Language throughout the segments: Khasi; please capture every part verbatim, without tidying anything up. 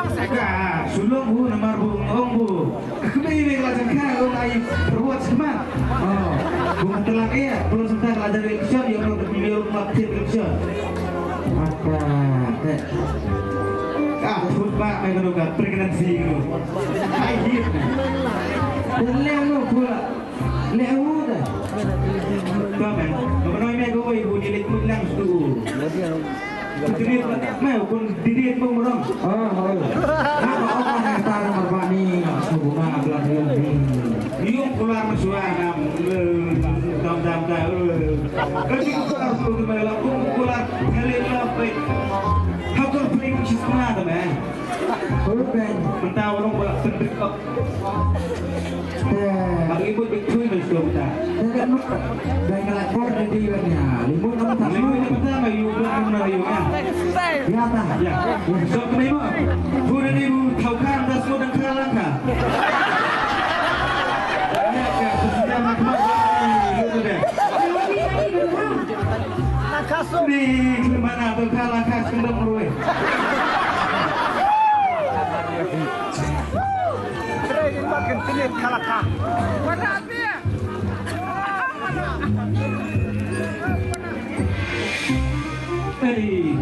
Ka sulong bu namar bu ong bu. Kami ni la jangka ong ai perbuat semat. Oh, bu telah eh belum sempat la jadi election ya belum belum mati election. Apa? Ah, food ba mai kanu ka pregnancy kanu. Ai hit. Dan leh anu pula. Leh u da. Ka men. Ka men me ko wei bu ni leh mut lang stu. Diri me kun diri me murang. Ah, oh. Apa orang yang tahu apa ni? Aku guna belah dia ni. Yung kular mesua nam. Dam dam dam. Kasi kular tu tu me la kun kular. Helin la pe. Hakor pe kuchis kena tu me. Mentau orang bolak tendek. Bang Imut big thui bang sdom ta. Dai ka la kor dei dei ban ïa. Limut nam ta. Limut nam ta ma yu ban nam na yu ïa. Ïa ta. Ïa. Sdom ta limut. Pura ni bu thau kha da sdom dang kha lang kha. Ïa ka sdom ma kma. Limut dei. Ni kma na dang kha lang kha sdom dang ruai. Hey,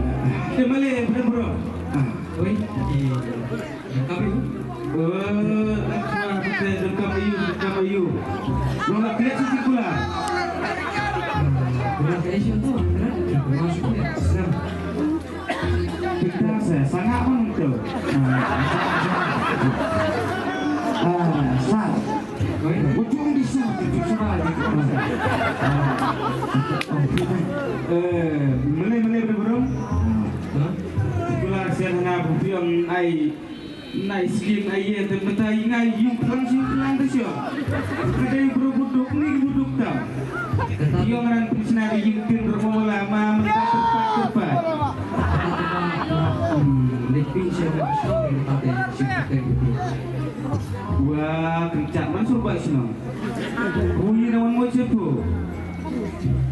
te male, bro, bro. Ah, oi, eh, dengkap ayu. Eh, dengkap ayu, dengkap ayu. Nong nak lihat sisi pula. Pula ke Asia tu, kan? Masuk ya. Senang. Pintar saya, sangat pun tu. Ah, ah, sat. Ujung di sat, ujung sat. Ah, ah, eh, mele, mele, bro, bro. Hah? Pula sian hana bu pion ai. Nai skim ai ïa te mynta i ngai ïung plang shu plang te shu. Ka dei bro buduk ni buduk tam. Ïong ran pynshna ïung tin ro la ma mynta terpat terpat. Hmm, lepin shu shu mynta te shu te. Wah, kencak man suruh buat sini. Bunyi lawan mo cepu.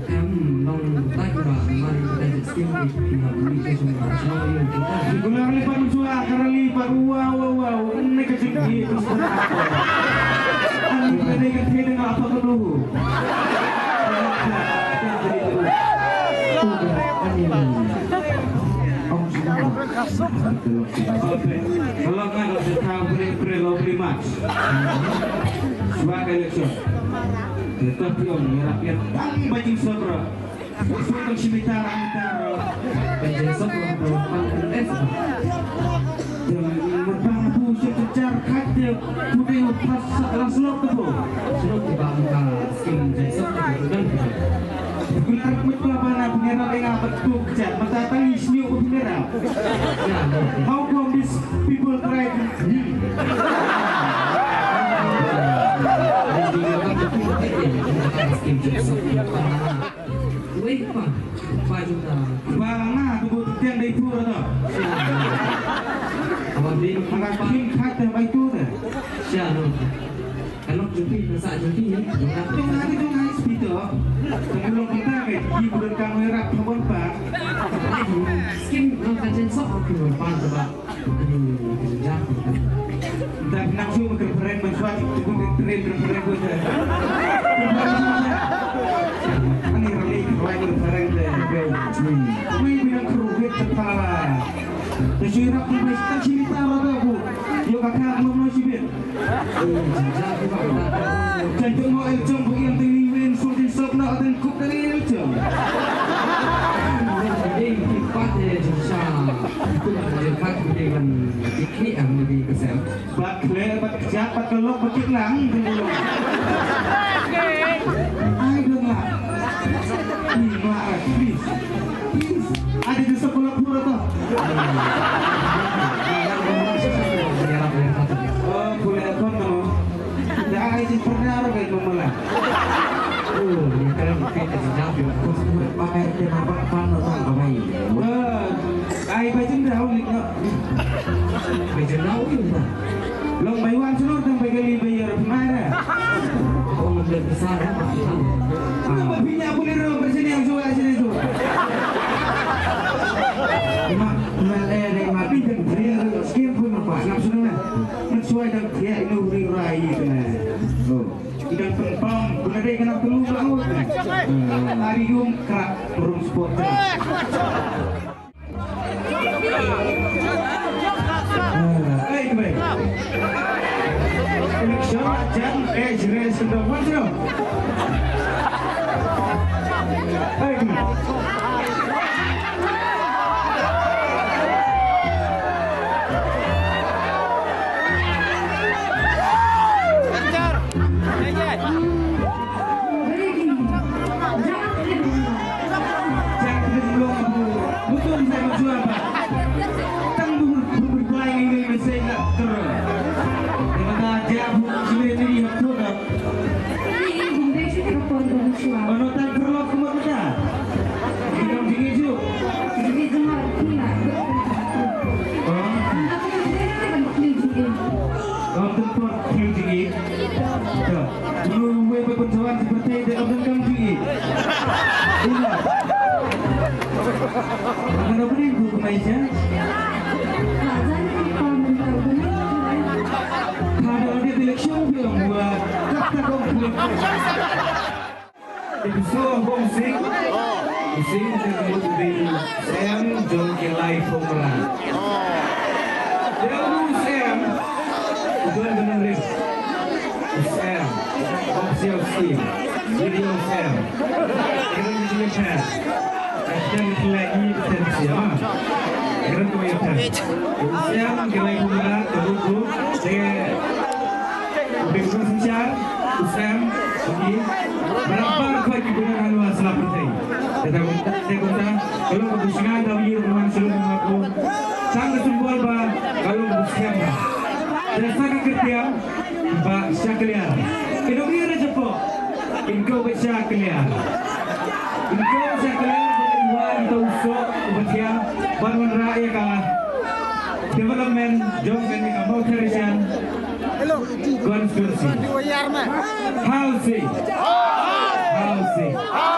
Em, long tak ba, mari kita skim di pihak ini ke semua. Semua yang kita. Guna lipat mensuah, karena lipat, wow, wow, wow. Ini kecil gitu. Ani berani ke dia dengan apa kedua? Udah, ani. Om sudah. Kalau nggak, nggak usah tahu, beri, beri, lo beri, Mas. Suba ka election. Te to phi ong ïarap ïa tang ba jingsop ruh. Sop tang shi mitar ar mitar ruh. Ba jingsop ruh ba pang S. Te mynta na phi sop jar khat te phi dei u pas sa la slok te phi. Slok te ba ka skim jingsop te phi dang phi. Phi lar mut ba na phi ïarap ïa nga ba tu jat mynta tang i sniu phi ïarap. How come these people try to Wei pa, pa juta. Ba nga tu bu tiang dei pura tu. Awan dei. Akan kim khat bai tu tu. Sha no. Ka lok jong phi, ka sah jong phi, jong nga. Jong nga, jong nga, speaker. Tang long kita ke, ki bulan ka ngai rap habon pa. Skim, no, ka jen sok, ki bulan pa, sebab. Aduh, kejap. Dah nak shu reference, man, suat, tu pun reference, reference, reference. Ani rali, rali, reference, reference. Wih, bilang kerubit kepala. Dah shu rap, pun bai, tak sini tak rap, bu. Yo, kakak, belum, belum, sibit. Jan jong ngo el jong bu ïeng tang ni wen sum tin sop na atan kup tang ni el jong. Ding ki pat de jong sha. Tu ma de kat bu de ban dikni am ni ka sem. Bat kle bat kjat bat kelok bat kiklang tang ni. Ai dong lah. Ni ma please. Ada di sekolah pura tu. Oh, pura tu. Dah ada di pernah orang kayak mama lah. Oh, ni kalau kita sedang pakai tema apa apa tentang apa ini? Eh, ai bai jendau ni nak. Bai jendau ni. Long bai wan shlur tang bai kali bai ïar pynmai ra. Oh, lebih besar ya. Nama bini aku ni ro bersini yang suka sini suka. Mak mel eh dei mak bini dan beri skin pun nampak. Ngap sudah lah. Mensuai dan dia ini uri rai kena. Oh. Ikan pempang, pun ada ikan telur lah. Hari um kerak burung sport. Hey, kembali. Election, jan, eh, jere, sendok, wan, sendok. Hey, kembali. Ong teng por kiew jingim. Ka. Lu wei ba pynsawan seperti de ong teng kam jingim. Ina. Mana boleh tu kemai sia? Ka da dia Election phi ong ba kata kong phi. Ipsu ong kong sing. Sing te ka mut u dei u Sam jong ki lai pumra. Te u Sam u don ka nongrim. U Sam. Ong siaw sing. Video Sam. Kren ki Sam. Kren ki lai ni Sam siaw. Kren ki Sam. U Sam ki lai pumra ka mut u te Bikon synshar, u Sam, u ki, barabar khoi ki bun hanwa sla pyrthei. Te ta kumta, te kumta, ka long ka bushngan da u yi ruh man shlur ma ko. Tang ka symbol ba ka long ka buskhem ba. Te sa ka kyrtiang ba sha kliar. Ki nongri ra japo. Kin ko ba sha kliar. Kin ko ba sha kliar ba kin wan to so ba thiang ban wanrah ïa ka development jong kane ka Mawthadraishan constituency. Housing. Housing.